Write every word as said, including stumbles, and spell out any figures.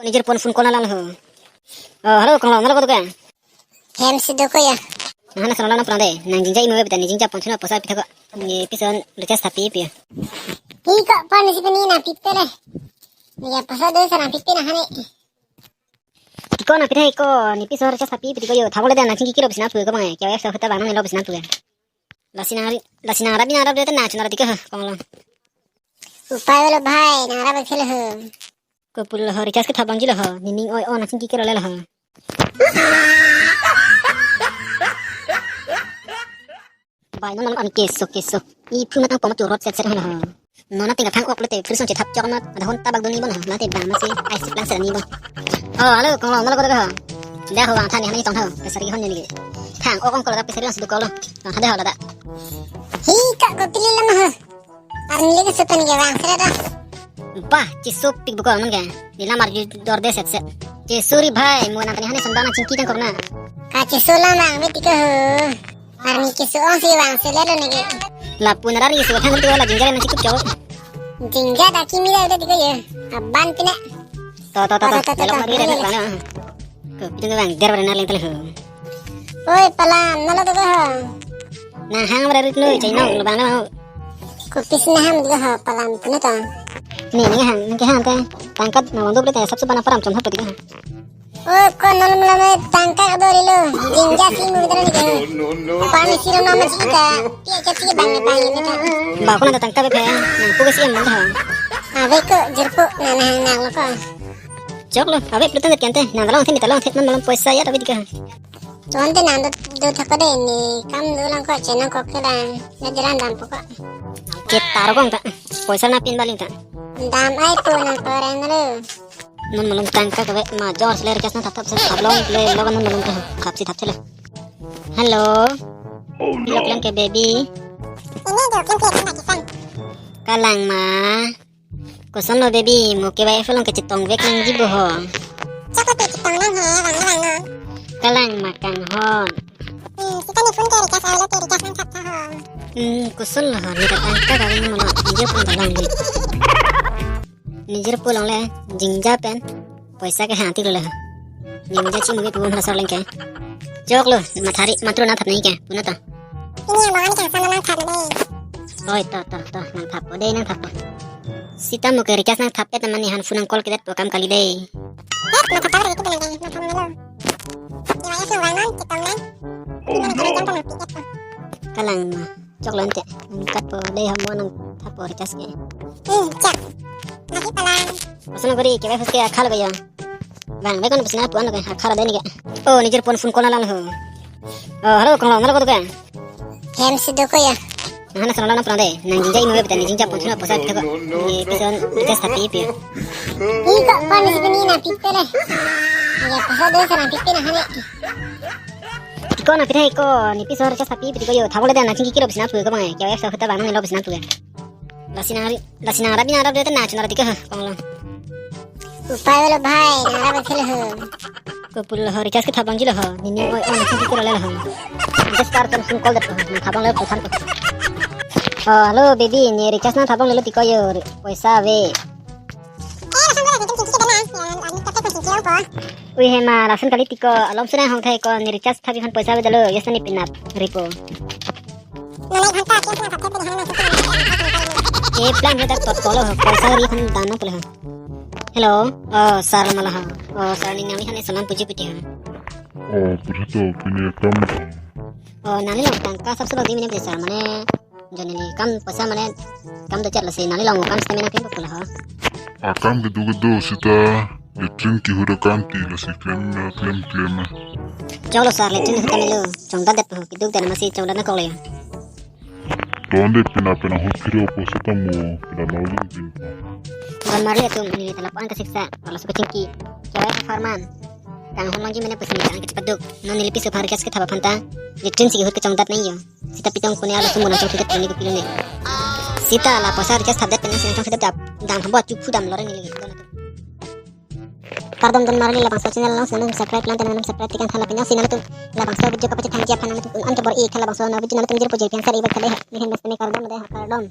Nijor phone phone call alang ho. Oh, hello, kong lo, nalo ko do ke? Hem si do ko ya. Nang hana sana lang prang de. Nang jingja imo beta ni jingja phone sina poisa pithak ko. Ni pison recharge thapi pi. Hi ko phone si pini nangpipe le. Ni ya poisa do sana pipe nang hane. Tiko nangpitha ko ni pison recharge thapi pi tiko yo. Thabole de nang chingki kilo bisna pu ko bang. Kya web sa huta bang nang lo bisna pu. Lasi nang ri, lasi nang rabi nang rab de na chuna tiko ho, kong lo. Upai lo bhai, nang rab khel ho. Ko pulo ho recharge ke thabang jilo ho. Nining oi on asing kikir ole ho. Bai non non an keso keso. I phu matang poma churot set set ho. Non ating thang ok lote phirson che thap chok mat. Ada hon tabak duni bon ho. Mate bang masi ai sik lang set ni bon. Oh, hello, kong lo, nalo ko do ho. Dah ho bang thani hani tong ho. Kasari hon ni. Thang ok ong ko la pesari ang sedu ko lo. Bang hade ho la da. Hi ka ko pili lama ho. Arni lagi setan ke bang sila dah. Bah, chisopik buka non ke. Nila marju dor de set set. Chisori bhai, mo nang tani hane sembang nang chingki jang korna. Ka chiso la mang beti ke ho. Arni chiso ong si bang sila lo neke. Lapu nara ri so thang tu la jingja nang chingki chok. Jingja da kimi da udah tiga ya. Aban pina. To to to to. To, to, to, Jalok to, mari to, dah to. Mana. Ko pidung bang der pada nang leng tele ho. Oi, palam, nalo do ho. Nang hang mara rit noi, chai nong, lubang nang. Ko pis na ham do ho, palam, puno to. Ni, nang hang, nang ke hang te. Tangka nang long duk te, sab supa na param chom hap pati ha. Oi, ko nol mula me tangka do lilo. Jingja si mu dara ni ke. Pani siro nama chika. Pia cha chika bang ni bang ni ta. Ba ko na tangka be phe, nang pu ke si em man ha. Ave ko, jirpo, nang hang nang lo ko. Chok lo, ave plutan det kente, nang dalong the, mi dalong the, non malom poisa ya, tapi tiga. Chonte nang do, do thak ko de ni, kam do lang ko, chenang ko ke lang, na jalan dam ko ko. Ke taro kong ta, poisa na pin baling ta. Dam ai po nang ko ren lo. Non malom tangka ke ve, ma jor sele recharge nang thap thap se, thap long le, lo non malom ta, thap si thap chele. Hello. Hello, klang ke baby. Ini do klang ke klang ke sang. Kalang ma. Koson lo baby, mo ke bai felong ke chetong vek nangji bo ho. Chak lo pe chetong nang he, vang lo vang lo. Kalang ma kanghon. Hmm, sita ni phone ke recharge alo ke recharge nang thap tha ho. Hmm, koson lo ho, ni ta tangka ka vang mo lo, ni je phone ta long ni. Nijor phone long le, jingja pen. Poisa ke hang tik lo le. Ni mija chi mugi pu mara sor leng ke. Chok lo, mathari, matro nang thap nai ke, puno to. Ini yang bawa ni kan sana nang thap deh. Oi, to, to, to, nang thap po deh, nang thap po. Sita mo ke recharge nang thap et mane han phone nang call ke det po kam kali deh. Eh, nang thap thap itu bilang deh, nang thap lo. Ni waya sung wang non, chetong nang. Oh no. Kalang ma. Chok lo ante. Nang kat po dei ha mo nang thap po recharge ke. Hmm, chak. Lagi palang. Asana gori ke bai phus ke akhal gaya. Bang, bai kon bisna puan ke akhal dei ni ke. Oh, nijor phone phone call lang ho. Oh, hello, kong lo, nalo ko do ke? Hem si do ko ya. Nang hana sana lang prang dei. Nang jingja imo beta ni jingja phone sina poisa pithak ko. Ni pison recharge thapi pi. Hi ko phone si pini nangpipe le. Ya poisa do sana pipe nang hane. Tiko nangpitha ko, ni pison recharge thapi tiko yo. Thabole de nang chingki kilo bisna pu ko bang. Kya web sa huta bang nang lo bisna pu. Lasi nang ri, lasi nang rabi nang rab de na chuna tiko ha, kong lo. Upai lo bhai, nang rab khel ho. Ko pulo ho recharge ke thabang jilo ho. Nining oi on chingki kilo le ho. Just tar ton phone call det ho. Nang thabang le pu than ko. Oh, hello baby, ni recharge nang thabang le tiko yo. Poisa ave. Ui hema, lason kali tiko, alom sunai hong thai ko, ni recharge thabi han poisa bedalo, yes ni pinap, ripo. Nalai ghanta ke suna thap thap hana. Eh, plan kita tot polo, poisa ri han dana pula. Hello, oh, sir mala ha. Oh, sir ni nami hane salam puji puji ha. Oh, puji to, pini kam. Oh, nami lo tangka sab sebab di mene sir mane. Joni ni kam poisa mane kam do chat lasi nangli long kam stamina krim pula ho. Akam kedo kedo sita latrine kehut akam ti lasi klem na klem klem na. Chok lo sir, latrine kehut kami lo. Chongdat det po, keduk det masi chongdat nangkok le. Ton de pina pina hot phiro po sita mo pina nol din pin po. Don Marli atum ni tala pan ka siksa, kalau suka chingki. Kya farman. Kanghon longji mene pusi ni kang kechepaduk. Non neli piso phar gas ke thaba phanta. Latrine si kehut kechongdat nai yo. Sita pitong kone alo sumo nang chong thudet kone kopilo ne. Sita la poisa recharge thapdet pen si nang chong thudet dap. Dang hambo chu phu dam loreng neli. Kardom Don Marli labangso channel long si nang subscribe lang tenang subscribe tikan thala pen si nang tu labangso video kapachethang ji aphan nang tu an to bor-i thala bangso na video nang tu jir pujir pian sar ibak thale. Ni hen bas tani kardom de kardom.